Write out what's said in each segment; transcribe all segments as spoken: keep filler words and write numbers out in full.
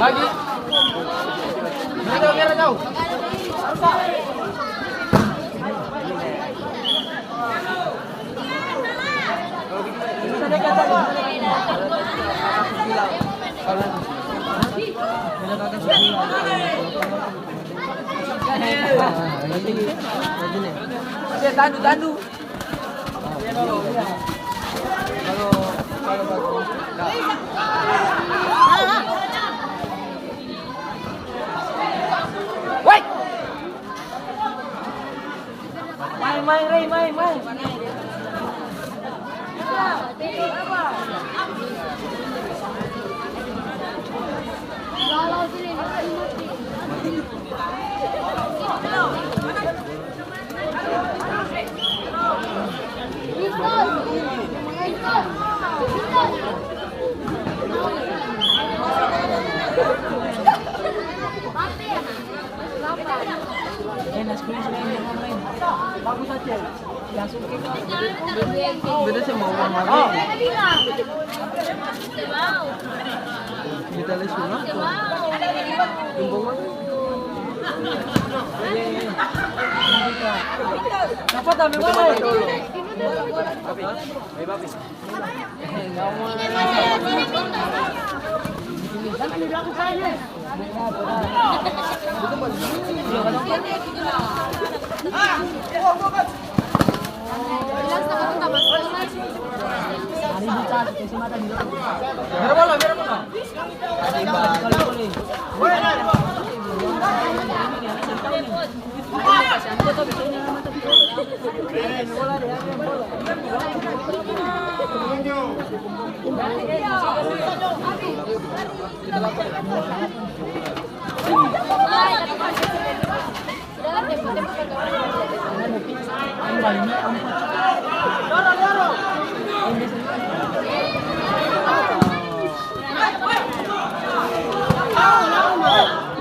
Lagi. Merah jauh, merah jauh. Tandu, tandu. Woi! Maeng, maeng, Rey, maeng, maeng. Beda sama uang lagi. Kita les sunat. Iya, iya. Apa tapi mana? Ayo, papi.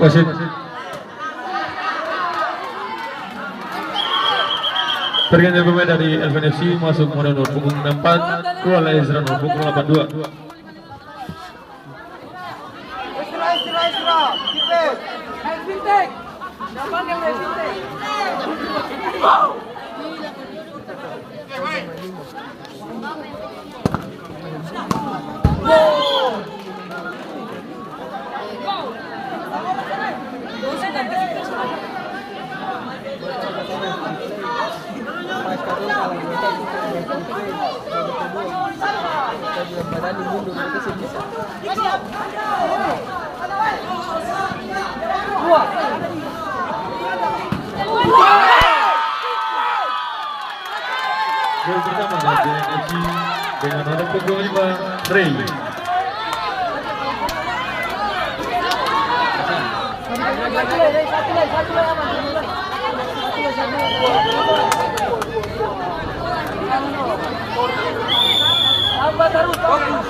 Wasit. Pergantian pemain dari Elven F C masuk, nomor punggung enam empat, Kuala Ezra, nomor punggung delapan dua. Extra, extra, extra. Keep it. Naik fintech. Jangan panggil naik fintech. Gol pertama dari J N F C dengan nomor punggung lima, Rey. Tambah tarus, fokus.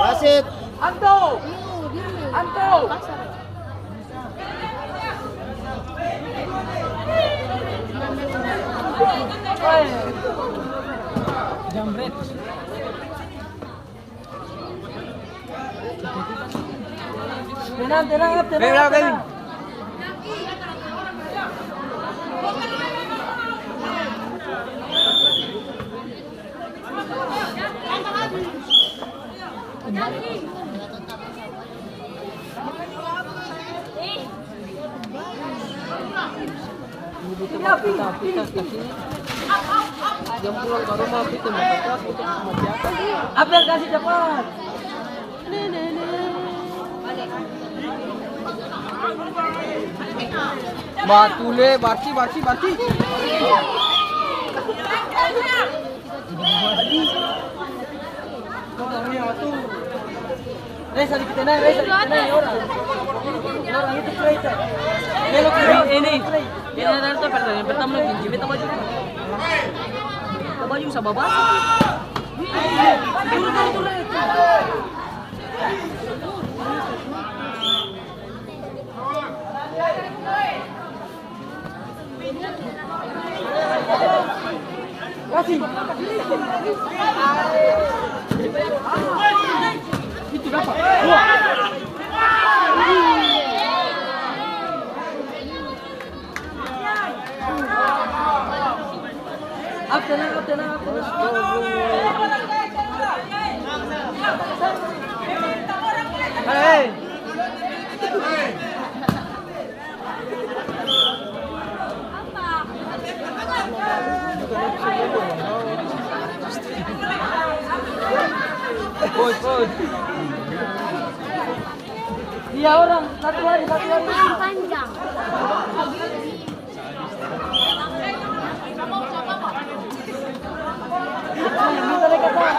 Wasit. Anto. Anto. Jambret. Tenang, tenang, tenang, tenang. Jam pulang ka rumah, beta mo bakas, beta mo bakas. Apa yang kasih cepat? Batule, barsi, barsi, barsi. Resa dikit tenang, resa dikit tenang, orang. Orang itu kereta. Belok kiri. Ini, ini, ini adalah pertandingan pertama lagi. Beta baju. Beta baju sama basah. Turun, turun, turun. Kasih. Itu dapat. Dua. Up, tenang, up, tenang, up, tenang. Hei. Coach, coach. Dia orang, satu lagi, satu lagi. Panjang. Minta dekat, Pak.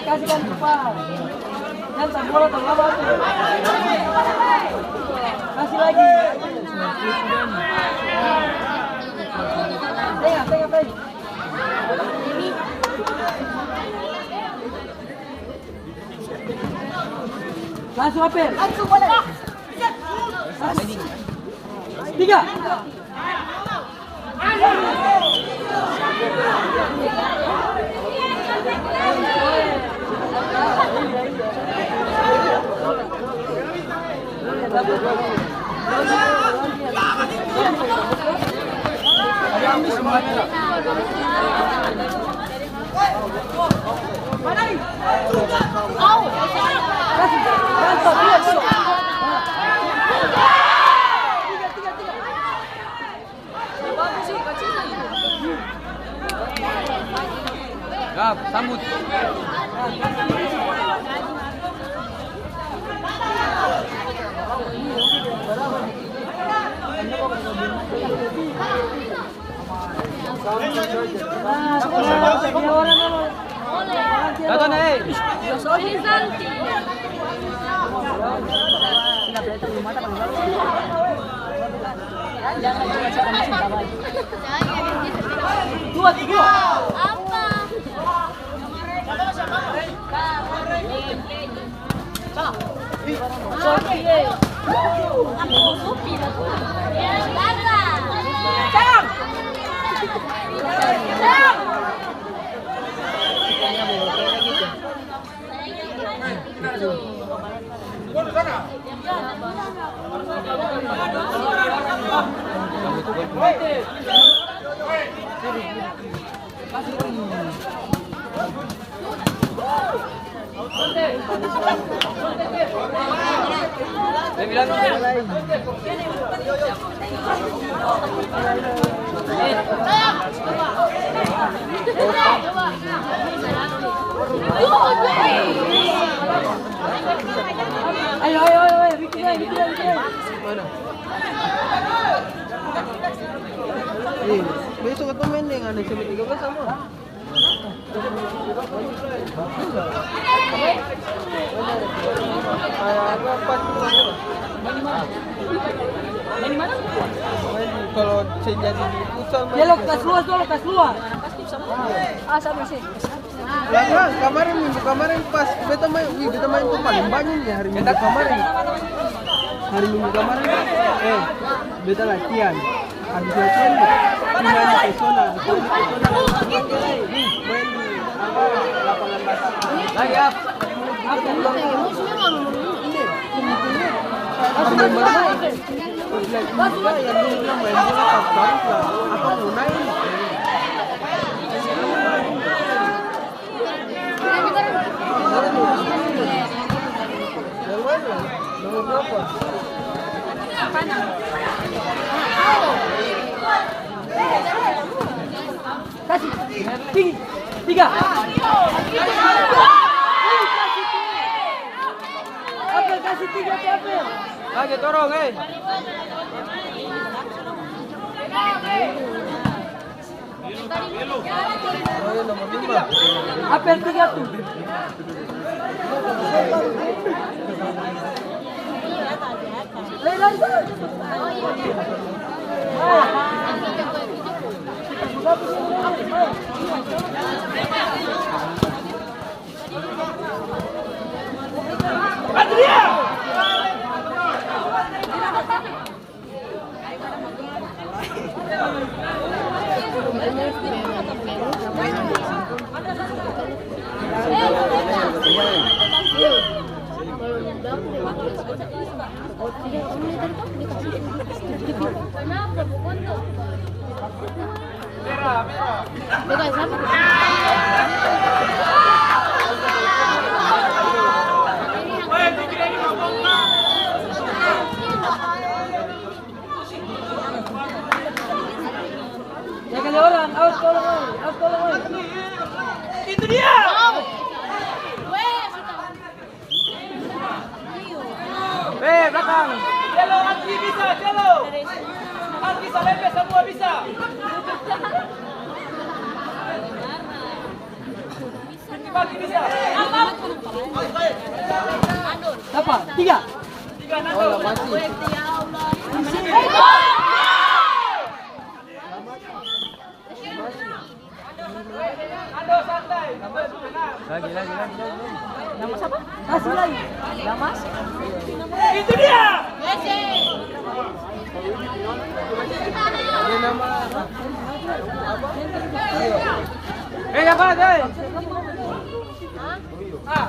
Kasih kan cepat. Yang tak bola tak apa tu. Kasih lagi. Tengah, tengah, tengah. Langsung apel. Tiga. Gap, sambut. Datang, eh. Dua, dua. Apa? Ayo, ayo, ayo, ayo, Ricky, ayo, Ricky, ayo, Ricky, ayo. Eh, besok katong main deng anak S M A tiga belas sama. Kalo seng jadi di futsal, main. Dia lokasi luas, dia lokasi luas. Ah, sama sih. Lah, nah, kamareng, minggu kamareng pas beta maeng, wih, beta maeng tuh paleng banya nih hari Minggu kamareng. Hari Minggu kamareng, eh, beta latihan. Abis latihan, pi maeng di Pesona, abis maeng di Pesona, maeng di, apa, lapangan basket. Lagi, ah. Apa? Iya. Pas maeng bola, yang dulu bilang maeng bola, pas baru lah, apa, mau naik. Yang mana? Nomor berapa? Tinggi. Tiga. Apel, kasi tiga, Apel. Lagi dorong, eh. Apel tiga tuh. Jaga lima orang, awas tolong, oi, awas tolong, oi. Itu dia. Eh, belakang. Celo, Angki bisa, Celo. Angki Salembe, semua bisa. Angki Baki bisa. Apa? Tiga. Tiga, Nando. Lagi, lagi, lagi, lagi. Nama siapa? Kasih lagi. Nama? Itu dia. Dia nama apa? Eh, apa, Jai? Ah.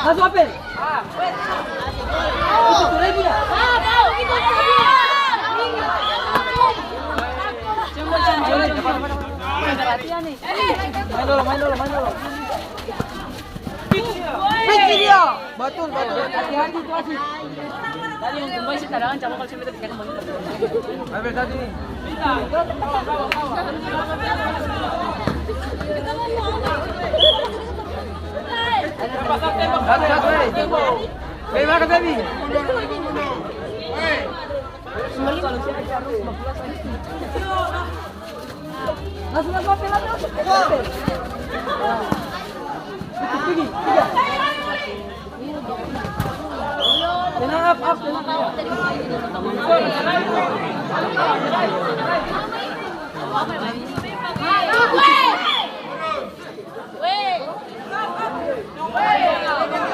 Masuk, Apel. Itu tuh, Rebu, ya? Main dulu, main dulu, main dulu. Fitri dia. Batul, batul. Hati-hati tuh, Aji. Tadi yang kembali sih, cadangan, coba kalau sih, kita bikin main. Ambil tadi nih. Satu, satu, eh. Baby, makan, baby. Langsung, langsung, ambil, ambil, ambil. Tinggi, tiga. Tenang, up, up, tenang, up.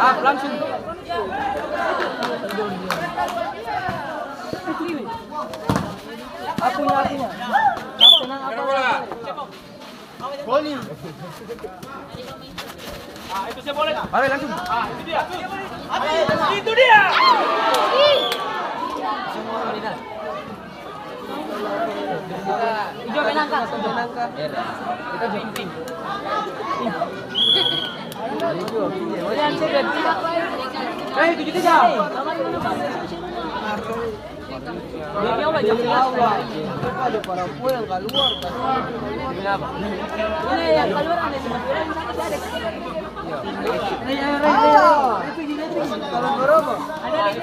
Up, langsung. Akunya, akunya. Up, tenang, up, up, up. Bowling. Ah, itu saya boleh. Mari langsung. Ah, itu dia. Itu dia. Hijau menangka. Kita jumping. Eh, itu kita jauh. Demi Allah, demi Allah. Ada parampuang yang kaluar, kan? Demi apa? Ini yang kaluar ada di Madura, di sana ada. Iya. Ray, ray, ray, ray. Ray, pergi, ray, pergi. Kalau berapa? Ada, ada.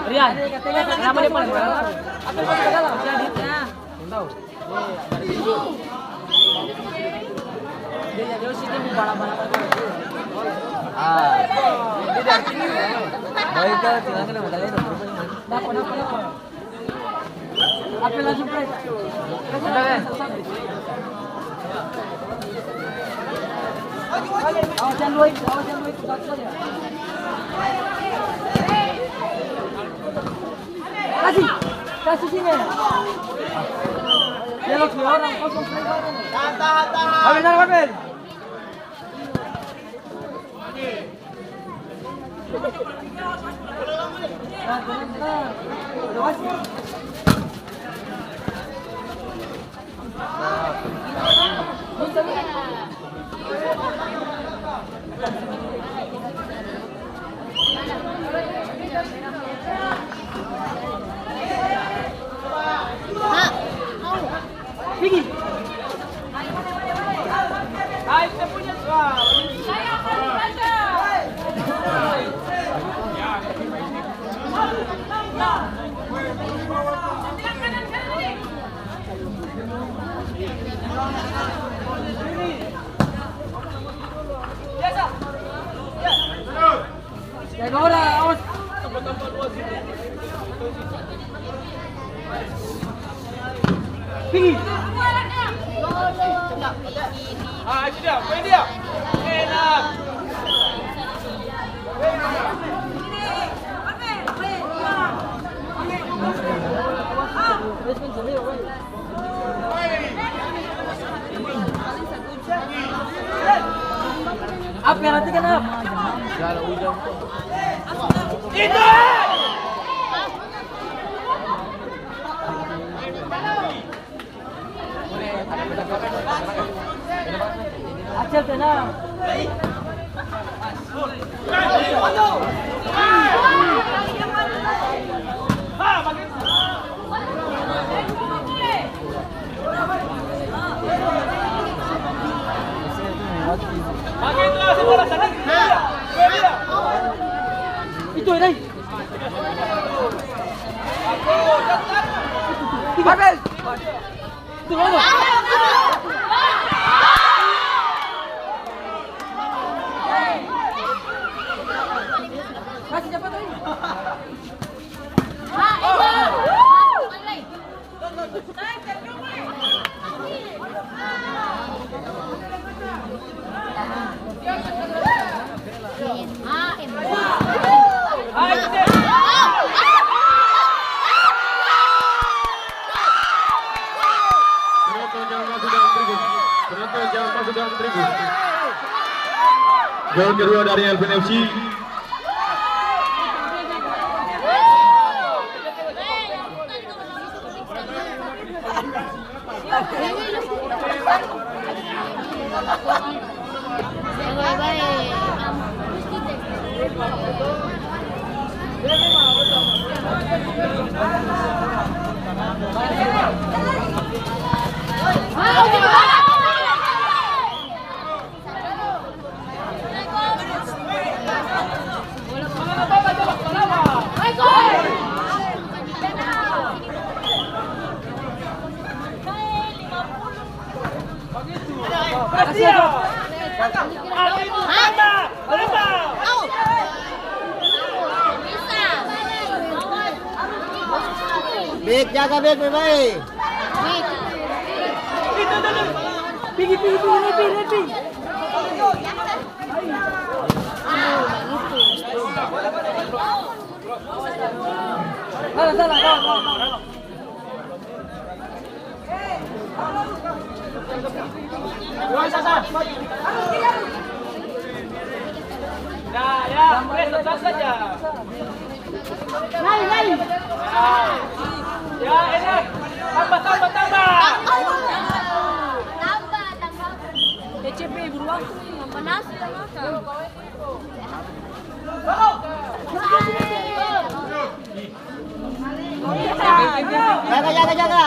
Rian, kenapa dia paling dalam? Apa yang paling dalam? Rian, itu. Tahu. Ah, dia dari sini. Baik, tahu, silakan, Magdalena. Dapat, dapat, dapat. Apa langsung, Pre? Sudah, eh? Awas, jangan dua itu, awas, jangan dua itu, satu saja. Kasih, kasih sini. Dua orang, kosong, saya baru. Tahan, tahan, tahan. Habis, habis. Jaga orang, awas. Tinggi. Ah, itu dia, poin dia. Enak. Ap, perhatikan, Ap. Itu! Acel, tenang. Itu, Ray. Tiga. Itu, Ray. Kasih cepat, Ray. Penonton jangan masuk dalam tribun. Penonton jangan masuk dalam tribun. Gol kedua dari Elvin F C. Bek, jaga bek, bae-bae. Pigi, pigi, pigi, pigi, pigi. Ya, ya, press, press saja. Lari, lari. Ya, enak. Tambah, tambah, tambah. Tambah, tambah. T C P buru waktu ini. Panas ya, Mas. Jaga, jaga, jaga.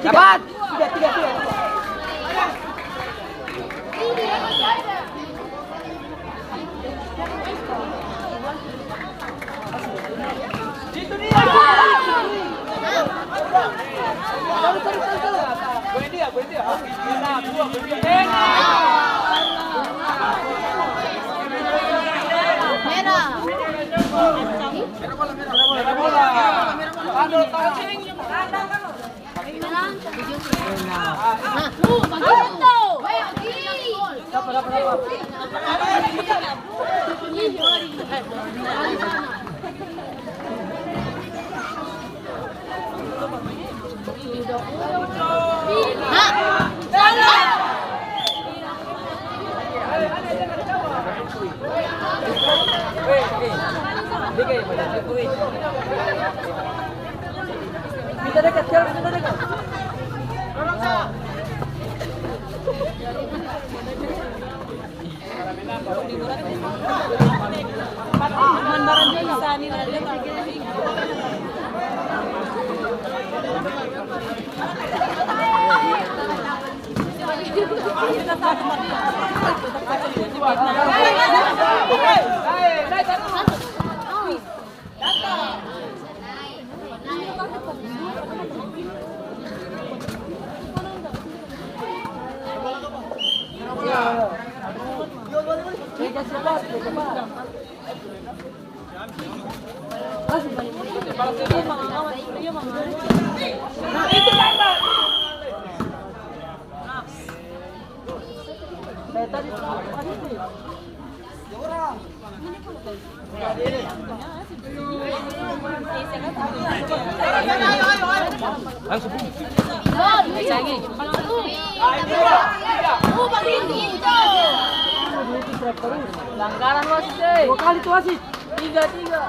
Dapat. Tiga, tiga, tiga, tiga. Pelanggaran wasit, eh. Dua kali tuh wasit. Tiga, tiga.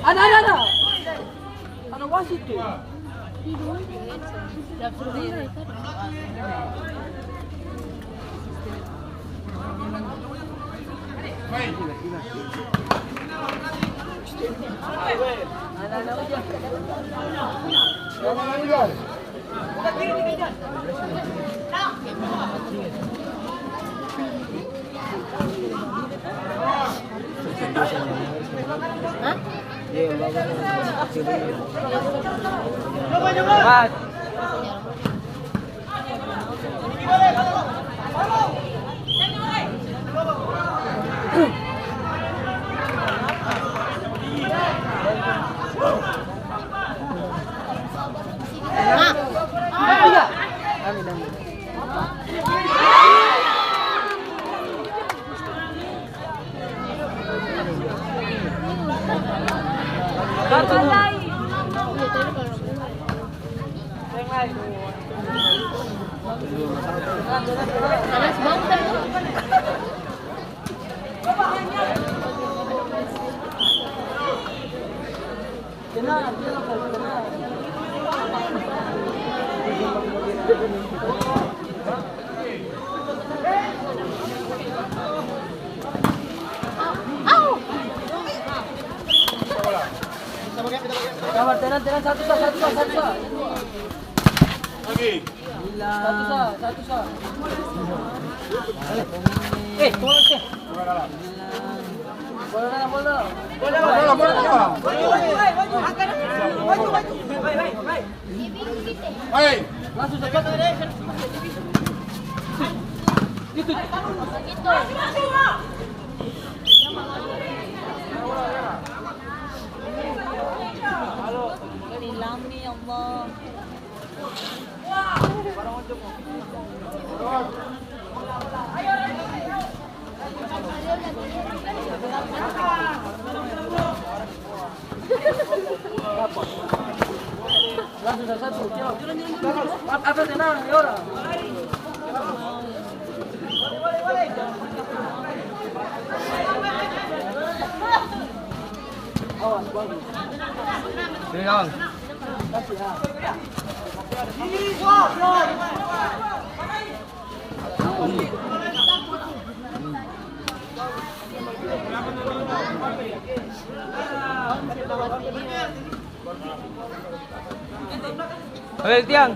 Ada, ada, ada. Ada wasit tuh. Sabar, tenang, tenang, satu sa, satu sa, satu sa. Lagi. Satu sa, satu sa. Eh, tunggu, eh. Hei. Langsung saja. Itu. Lami, ya Allah. Awas, bagus. Ini, kawan. Ambil tiang.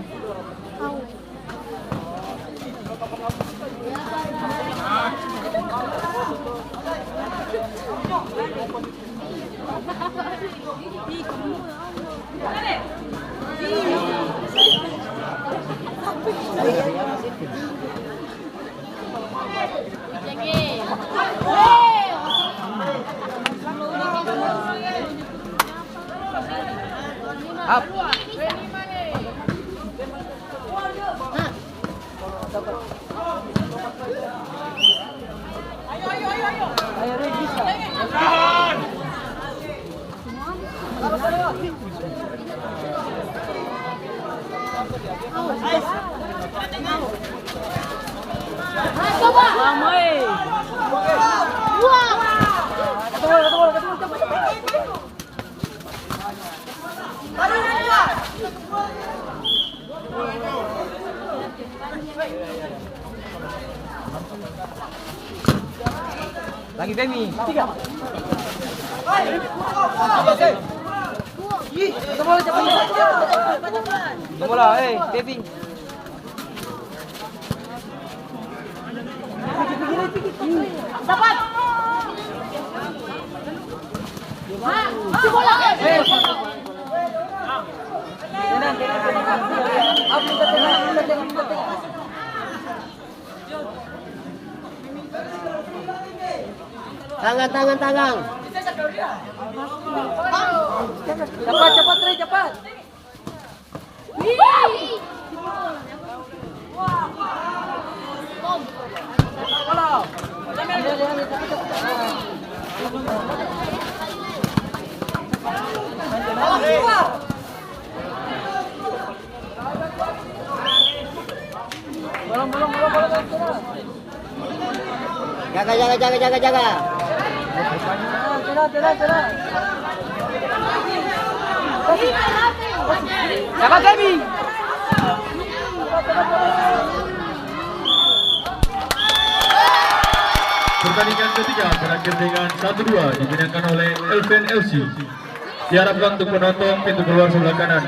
Up. Lagi Femi. Bola, eh, Femi. Tangan, tangan, tangan. Capat, capat, Tri, capat. Jaga, jaga, jaga, jaga, jaga. Jaga, Kevin. Pertandingan ketiga berakhir dengan satu dua dimenangkan oleh Elven L C. Diharapkan untuk penonton pintu keluar sebelah kanan.